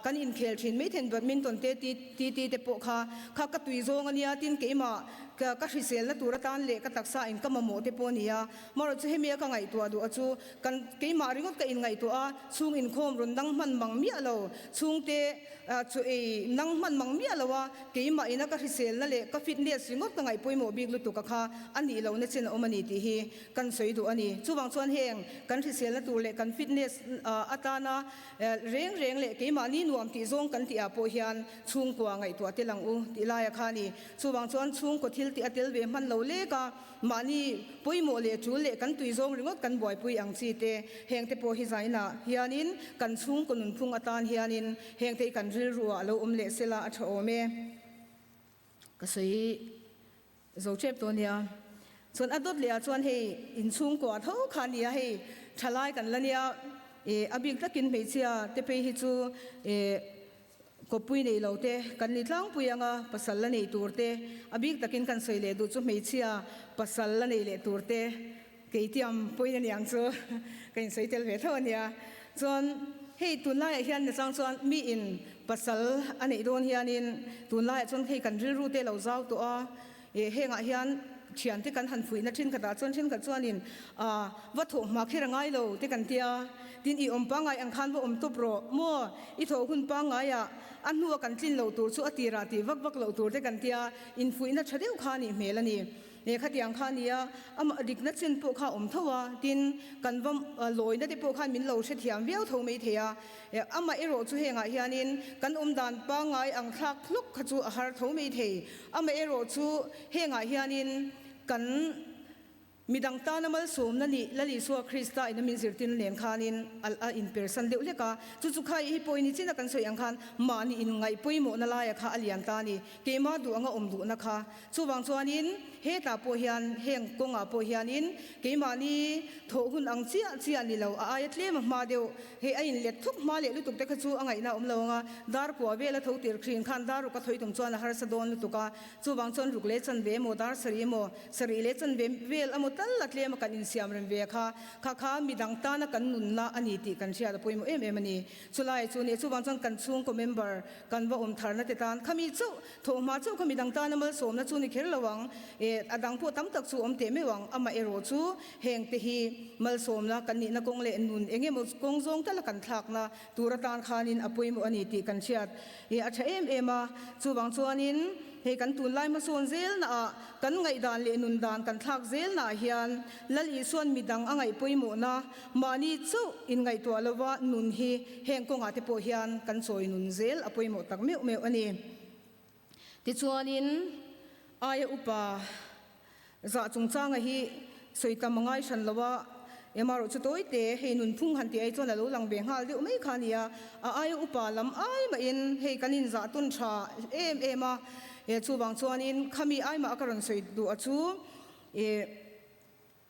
kan inkhel thin mai then badminton te ti te pawh kha kha ka tui zawng a nia, tin keimah ka hriselna tur atan leh ka taksa in ka mamawh te pawh a ni a, marawh chu hemi a ka ngaihtuah duh a chu kan keimah ringawt ka inngaihtuah a, chhung inkhawm rawn dang hman mang miah lo, chhungte chu ei nang hman mang miah lo a, keimah ina ka hriselna leh ka fitness ringawt ka ngaih pawimawh bik lutuk a kha a nih lohna chen a awm a ni tih hi Kan sawi duh a ni. Chuvang chuan heng kan hriselna tur leh kan fitness atana reng reng leh keimahni nuam tih zawng kan tih ah pawh hian chhungkua ngaihtuah tel ang u tih laia kha a ni. Chuvang chuan chhungkaw thil tih a tel ve hman lo lek a, mahni pawimawh leh tul leh kan tui zawng ringawt kan buaipui ang chi te heng te pawh hi zainah hianin kan chhungkaw nunphung atan hianin heng te hi kan rilru ah lo awm leh sela a tha awm e. Ka sawi. Zo tep tawh nia. Chuan a dawt leh ah chuan hei inchhungkua tho kha nia hei thalai kan la nia eh a bik takin hmeichhia te phei hi chu eh kawppui nei lo te kan ni tlangpui anga pasal la nei tur te a bik takin kan sawi leh duh chu hmeichhia pasal la nei leh tur te Keitiam pawhin a niang chu ka insawi tel ve tho a nia. Chuan hei tunlaiah hian ni chang chuan miin pasal a neih dawn hianin tunlaiah chuan hei kan rilru te lo zau tawh a, eh hengah hian thiante kan han fuihna thenkhatah chuan thenkhat chuanin ah va thawh hma kher a ngai lo te kan tia, tin i awm pangngai ang khan va awm tawp rawh maw, i thawh hun pangngaiah a hnua kan tlin lo tur chu a tirah tih vak vak loh tur te kan tia, infuihna tha deuh kha a nih hmel a ni. He khatiang kha a nia, amah dikna chen pawh kha a awm tho a, tin, kan va lawina te pawh khan min lo hrethiam viau tho mai thei a. Amah erawh chu hengah hianin kan awm dan pangngai ang thlak hlawk kha chu a har tho mai thei. Amah erawh chu hengah hianin kan midang tana malsawmna nih Lal Isua Krista ina min zirtir nen khanin a inpersan deuh hlek a. Chu chu kha hi pawhin nichina kan sawi ang khan mahni inngaih pawimawhna laia kha a lian ta a ni. Keimah duh anga awm duhna kha Chuvang chuanin hetah pawh hian heng kawngah pawh hianin keimahni thawh hun ang chiah chiah ni lo, a aia tlem a hma deuh, hei a inlet thuk hma leh lutuk te kha chu a ngaihna a awm lo ang a, dar kua vela tho tir hrin khan dar ruk a thawi tum chuan a harsa dawn lutuk a, chuvang chuan ruk leh chanve emaw dar sarih emaw sarih leh chanve vel emaw tal a tlem a kan insiam rem ve kha, kha kha midang tana kan nunna a ni tih kan hriat a pawimawh em em a ni. Chulai chu nia chuvang chuan kan chhungkaw member kan va awm tharna te tan khami chauh Thawhhma chauh kha midang tana malsawmna chu ni kher lo ang, eh, a dang pawh tam tak chu awm teh meuh ang, amah erawh chu heng te hi malsawmna kan nihna kawng leh nun eng emaw kawng zawng tala kan thlakna tur atan khanin a pawimawh a ni tih kan hriat eh a tha em em a. Chuvang chuanin hei kan tunlai hmasawn zelnaah kan ngaihdan leh nun dan kan thlak zelnaah hian Lal Isuan midang a ngaih pawimawhna mahni chauh inngaihtuah lova nun hi heng kawngah te pawh hian kan chawi nun zel a pawimawh tak meuh meuh a ni. Tichuanin aia upa zah chungchanga hi sawi tam a ngai hran lo a, emarawh chu tawi te hei nunphung han tih ai chuan a lo lang ve nghal deuh mai kha a ni a, a aia upa lam ai mahin hei kan inzah tawn tha em em a, chuvang chuanin khami ai mah a ka rawn sawi duh a chu ih.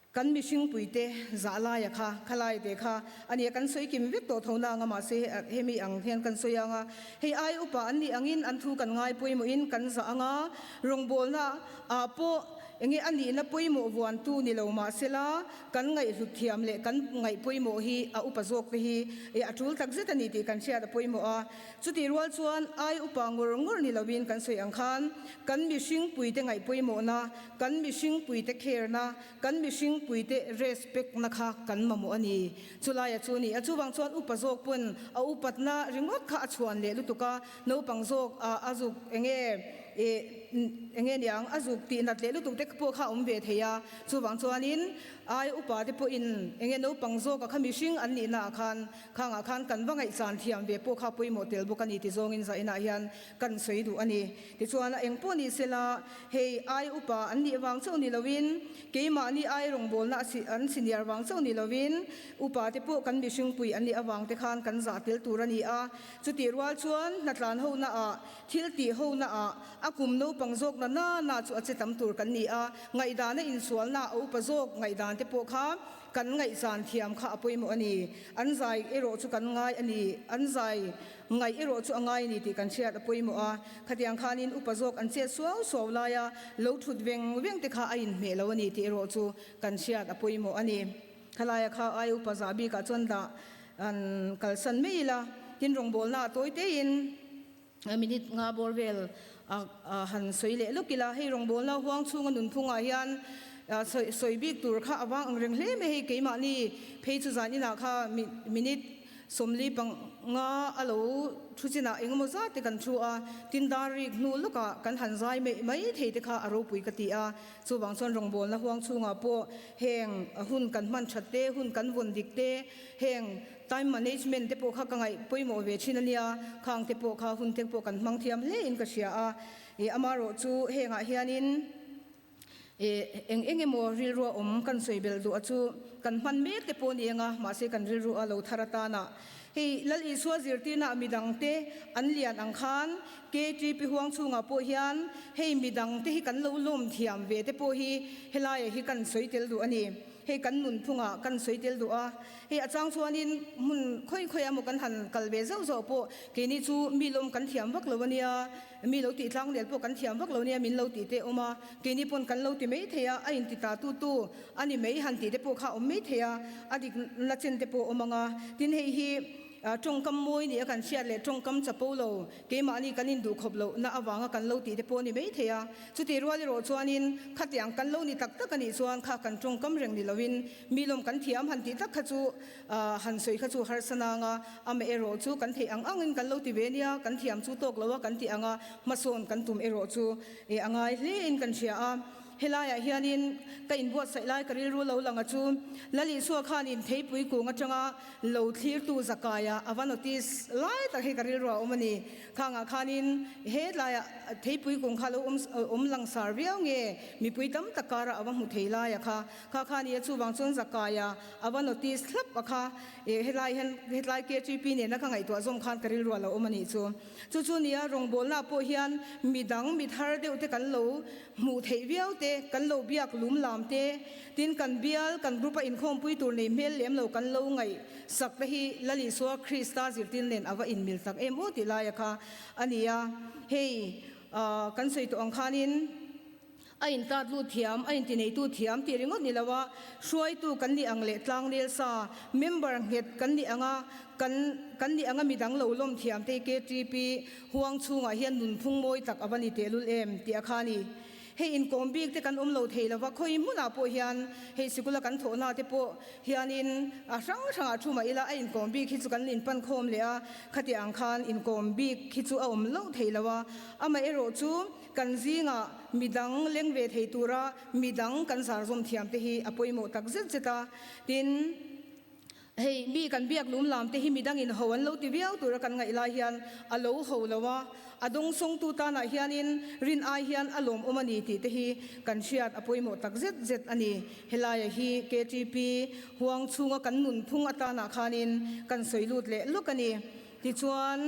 Kan mihringpuite zah laia kha, khalai te kha a nia, kan sawi kim vek tawh tho na anga mahse hemi ang hian kan sawi anga, hei ai upa an nih angin an thu kan ngai pawimawhin kan zah anga, rawngbawlna ah pawh Enge a nihna pawimawh vuantu ni lo mah sela, kan ngaihhlut thiam leh kan ngaih pawimawh hi a upa zawk te hi e a tul tak zet a ni tih kan hriat a pawimawh a. Chutih rual chuan ai upa ngawr ngawr ni lovin kan sawi ang khan kan mihring puite ngaih pawimawhna, kan mihring puite kherna, kan mihring puite respect na kha kan mamawh a ni. Chulaia chu a ni a, chuvang chuan upa zawk pawn a upatna ringawt kha a chhuan leh lutuk a, naupang zawk a zuk enge ih enge niang a zuk tih nat leh lutuk te pawh kha a awm ve thei a, chuvang chuanin ai upa te pawhin enge naupang zawk a kha mihring an nihna ah khan khangah khan kan va ngaihchan thiam ve pawh kha pawimawh tel bawk a ni ti zawngin zainah hian kan sawi duh a ni. Tichuan a eng pawh ni sela hei ai upa an nih vang chauh ni lovin keimahni ai rawngbawlna an senior vang chauh ni lovin upa te pawh kan mihringpui an nih avang te khan kan zah tel tur a ni a. Chutih rual chuan hnatlan hona ah, thil tih hona ah a kum naupang zawk na na na chu a che tam tur kan ni a, ngaihdana insualna a upa zawk ngaihdan te pawh kha kan ngaihzan thiam kha a pawimawh a ni. An zai erawh chu kan ngai a ni, an zai ngaih erawh chu a ngai a ni tih kan hriat a pawimawh a. Khatiang khanin upa zawk an chet suau suau laia lo thut veng veng te kha a inhmeh lo a ni tih erawh chu kan hriat a pawimawh a ni. Khalaia kha ai upa zah bikah chuan dah an kalsan mai ila, tin rawngbawlna a tawi tein minute nga bawr vel a han sawi leh lawk ila, hei rawngbawlna huang chhunga nunphungah hian sawi bik tur kha a vang ang reng hle mai hei keimahni phei chu zan inah kha minute 40 panga a lo thu chinah engemaw zat te kan thu a, tin dar rik hnu lawkah kan han zai mai mai thei te kha a ropui ka ti a, chuvang chuan rawngbawlna huang chhungah pawh heng hun kan hman that te, hun kan vawn dik te, heng time management te pawh kha ka ngaih pawimawh ve thin a nia, khang te pawh kha hun te pawh kan hmang thiam hle in ka hria a, ih amarawh chu hengah hianin. Eng eng emaw rilru a awm kan sawi belh duh a chu kan hman mek te pawh a ni anga mahse kan rilru a lo thar atana hei Lal Isua zirtirna ah midang te an lian ang khan KTP huang chhungah pawh hian hei midang te hi kan lo lawm thiam ve te pawh hi helaiah hi kan sawi tel duh a ni. Hei kan nunphungah kan sawi tel duh a, hei a chang chuanin hmun khawi khawi emaw kan han kal ve zauh zauh pawh keini chu mi lawm kan thiam vak lo a nia. Mi lo tih tlang nel pawh kan thiam vak lo nia min lo tih te awm a, keini pawn kan lo ti mai thei a, a inti ta tu tu a ni mai han tih te pawh kha a awm mai thei a, a dik na chen te pawh a awm ang a. Tin hei hi tawngkam mawi nia kan hriat leh tawngkam chapo lo keimahni kan induh khawp loh na avanga kan lo tih te pawh a ni mai thei a. Chutih rual erawh chuanin khatiang kan lo ni tak tak a nih chuan kha kan tawngkam reng ni loin mi lawm kan thiam han tih tak kha chu Han sawi kha chu harsa nang a, amaherawh chu kan theih ang angin kan lo ti ve nia, kan thiam chu tawk lo a kan tih ang a, hmasawn kan tum erawh chu a ngai hlein kan hria a. Helaiah hianin ka inbuatsaih lai ka rilru lo lang a chu, Lal Isua khanin theipui kung atanga lo thlirtu Zakaia a va notice lai tak hi ka rilru a awm a ni. Khangah khanin hetlaiah theipui kung kha lo awm langsar viau nge mipui tam tak karah a va hmu thei laia kha. Kha kha nia chuvang chuan Zakaia a va notice thlap a kha eh helai hian hetlai KTP nena ka ngaihtuah zawng khan ka rilru a lo awm a nih chu. Chu chu nia rawngbawlna pawh hian midang mi thar deuh te kan lo hmuh theih viau te, kan lo biak lum lam te, tin kan bial kan group a inkhawmpui tur nei hmel lem lo kan lo ngaih sak te hi Lal Isua Krista zirtir nen a va inmil tak em aw tih laia kha a ni a. Hei kan sawi tawh ang khanin. A intat lut thiam, a intineitu thiam tih ringawt ni lo a, hruaitu kan nih ang leh tlangnel sa, member nghet kan nih anga kan kan nih anga midang lo lawm thiam te KTP huang chhungah hian nunphung mawi tak a va ni tehlul em tih a kha a ni. Hei inkawm bik te kan awm lo thei lo va, khawi hmunah pawh hian hei sikula kan thawhna te pawh hianin a hrang hrangah thu mah ila a inkawm bik hi chu kan inpan khawm leh a, khatiang ang khan inkawm bik hi chu a awm loh thei lo a, amaherawh chu Kan zingah midang leng ve thei tura midang kan zarzawm thiam te hi a pawimawh tak zet zet a. Tin, hei mi kan biak lum lam te hi midangin ho an lo ti viau tura kan ngaih lai hian a lo ho lo a, a dawngsawngtu tanah hianin rin ai hian a lawmawm a ni tih te hi kan hriat a pawimawh tak zet zet a ni. Helaia hi KTP huang chhunga kan nunphung atanah khanin kan sawi lut leh lawk a ni. Tichuan.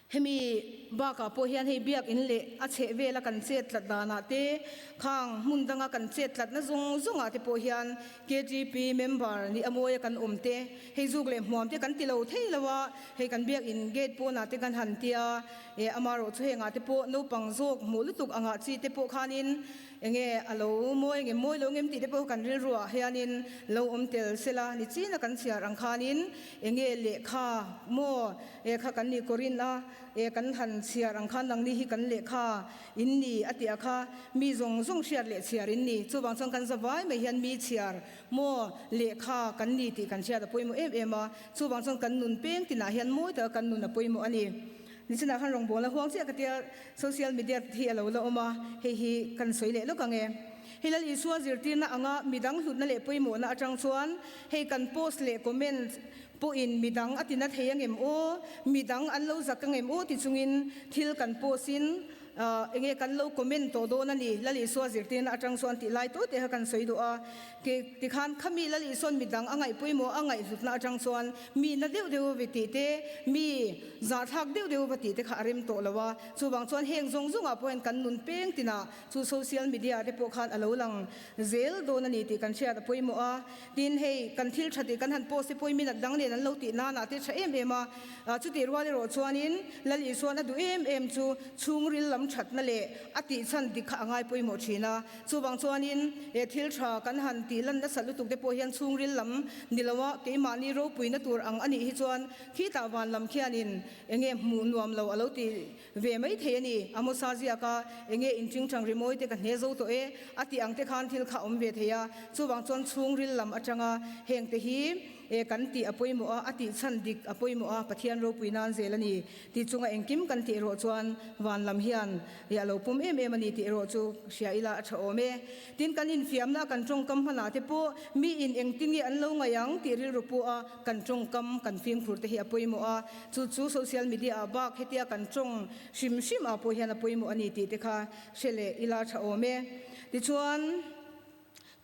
Hemi bakah pawh hian hei biakinn leh a chheh vela kan chet tlat danah te, khang hmun danga kan chet tlatna zawng zawngah te pawh hian KTP member nih a mawia kan awm te, hei zuk leh hmuam te kan ti lo thei lo a, hei kan biakinn gate pawnah te kan han tia, eh amarawh chu hengah te pawh naupang zawk hmuh lutuk angah chi te pawh khanin. Enge a lo mawi ngem mawi lo ngem tih te pawh kan rilruah hianin lo awm tel sela ni china kan chhiar ang khanin enge lehkha maw e kha kan nih Korin a e kan han chhiar ang khan nangni hi kan lehkha in ni a tih a kha mi zawng zawng hriat leh chhiar in ni chuvang chuan kan zavai mai hian mi chhiar maw lehkha kan ni tih kan hriat a pawimawh em em a chuvang chuan kan nun peng tinah hian mawi taka kan nun a pawimawh a ni. Nichinah khan rawngbawlna huang chiah ka tia social media hi a lo la awm a, hei hi kan sawi leh lawk ang e. Hei Lal Isua zirtirna anga midang hlutna leh pawimawhna atang chuan hei kan post leh comment pawhin midang a tina thei angem aw, midang an lo zak angem aw ti chungin thil kan post in enge kan lo comment tawh dawn a ni. Lal Isua zirtirna atang chuan tih lai tawh teh kha kan sawi duh a. Tikhan khami Lal Isuan midang a ngaih pawimawh a ngaihhlutna atang chuan mi na deuh deuh va tih te, mi zahthlak deuh deuh va tih te kha a rem tawh lo a. Chuvang chuan heng zawng zawngah pawh hian kan nun peng tinah chu social media te pawh khan a lo lang zel dawn a ni tih kan hriat a pawimawh a. Tin, hei kan thil tha tih kan han post te pawhin mi nat dang nen an lo tih nanah te tha em em a. Chutih rual erawh chuanin Lal Isuan a duh em em chu chhungril lam thatna leh a tihchhan dik kha a ngai pawimawh thin a. Chuvang chuanin he thil tha kan han tih lan nasa lutuk te pawh hian chhungril lam ni lo a, keimahni ropuina tur ang a nih hi chuan khitah van lam khianin enge hmuh nuam lo a lo ti ve mai thei a ni. Amosa ziaka enge inchingchang rimawi te ka hne zo tawh e a tih ang te khan thil kha a awm ve thei a. Chuvang chuan chhungril lam atanga heng te hi e kan tih a pawimawh a, a tih chhan dik a pawimawh a, Pathian ropui nan zel a ni. Tih chunga engkim kan tih erawh chuan van lam hian i a lo pum em em a ni tih erawh chu hria ila a tha awm e. Tin, kan infiamna a kan tawngkam hmanah te pawh mi in engtin nge an lo ngaih ang tih rilru pawh a kan tawngkam kan fimkhur te hi a pawimawh a, chu chu social media ah bak hetia kan tawng hrim hrim ah pawh hian a pawimawh a ni tih te kha hre leh ila a tha awm e. Tichuan.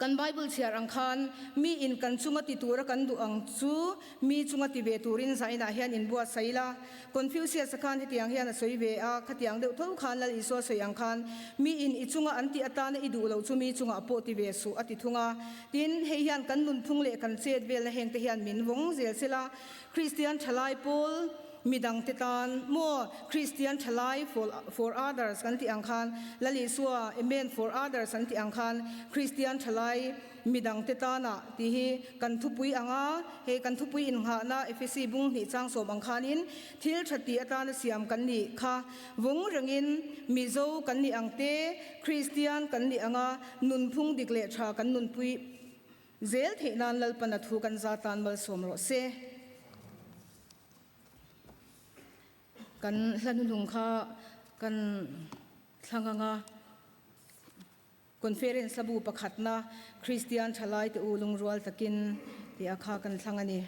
Kan Bible chhiar ang khan mi in kan chunga ti tura kan duh ang chu mi chunga ti ve turin zainah hian in buatsaih ila. Confucius-a khan hetiang hian a sawi ve a, khatiang deuh tho khan Lal Isua sawi ang khan mi in i chunga an tih atana i duh loh chu mi chungah pawh ti ve suh a ti thung a. Tin, hei hian kan nunphung leh kan chet velna hengte hian min vawng zel sela. Kristian thalai pawl midangte tan maw Kristian thalai for for others kan tih ang khan Lal Isua Amen for others an tih ang khan Kristian thalai midangte tana tih hi kan thupui ang a, hei kan thupui innghahna Efesi bung hnih chang sawm ang khanin thil tha tih atana siam kan nih kha vawng rengin Mizo kan nih ang te Kristian kan nih anga nunphung dik leh tha kan nunpui Zel theih nan Lalpana thu kan za tan malsawm rawh se. Kan hla hnuhnung kha kan thlang anga Conference hlabu pakhatna Kristian Thalaite U Lungrual Takin tih a kha kan thlang a ni.